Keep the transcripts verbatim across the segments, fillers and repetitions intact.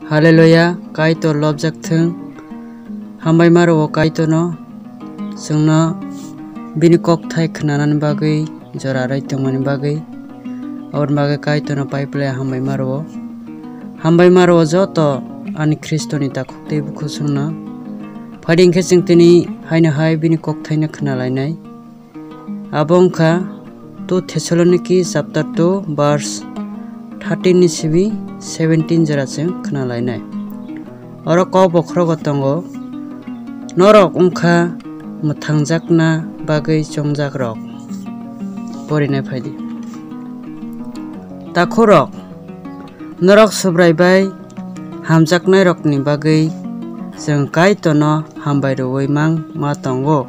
Hallelujah, Kaitor lobjak thung. Hambai maro o Kaitorno, chwngno bini kokthai khwnanani bagwi, jora rai tongmani bagwi. Aboni bagwi Kaitorno pai phlai hambai maro o. Hambai maro o joto ani Khristoni takhuk tei bukhuk chwngno. Phaidi hwnkhe chwng tini haino hai bini kokthaino khwnalainai. Abo wngkha two Thessaloniki chapter two verse thirteen ni simi seventeen jora chwng khwnalainai. Oro kok bokhorogo tongo, norok wngkha mwthangjakna bagwi chongjakrok. Porinai phaidi. Takhurok, norok Subrai bai hamjaknairokni bagwi chwng Kaitorno hambai rwui mang ma tongo.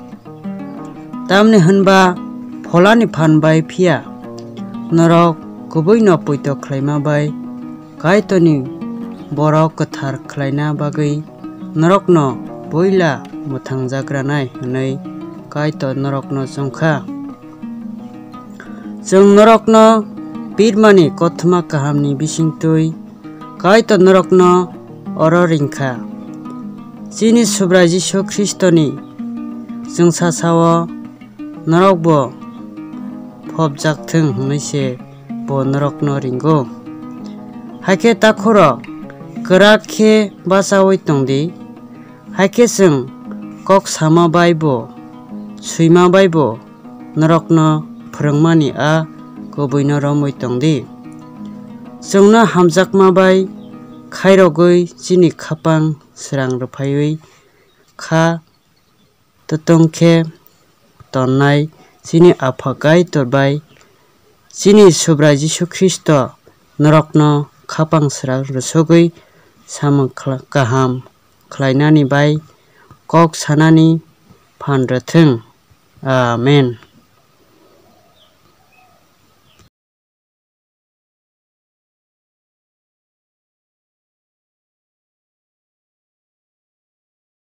Tamni hwnba pholani phan bai phiya, norok kubuino poito khlaima bai Kaitorni borok kwthar khlaina bagwi norokno puila mwthangjagranai hwnwi Kaitor norokno chongkha. Chwng norokno pirmani kothoma kahamni bisingtwi Kaitor norokno oro ringkha. Chini Subrai Jisu Khristoni chwngsacha-o norokbo phobjak thung hwnwi se bo norokno ringo. Hakhe takhurok, kwrak khe bachaui tong di, hakhe chwng kok sama bai bo, swima bai bo norokno phrwngmani a kubuino romwi tong di. Chwngno hamjakma bai khairogwi chini khapang srang rwphaiwi kha twtwng khe tonnai chini Apha Kaitor bai chini Subrai Jisu Khristo norokno khapang srang rwsogwi samung khla-, kaham khlainani bai kok sanani phan rwthwng. Amen.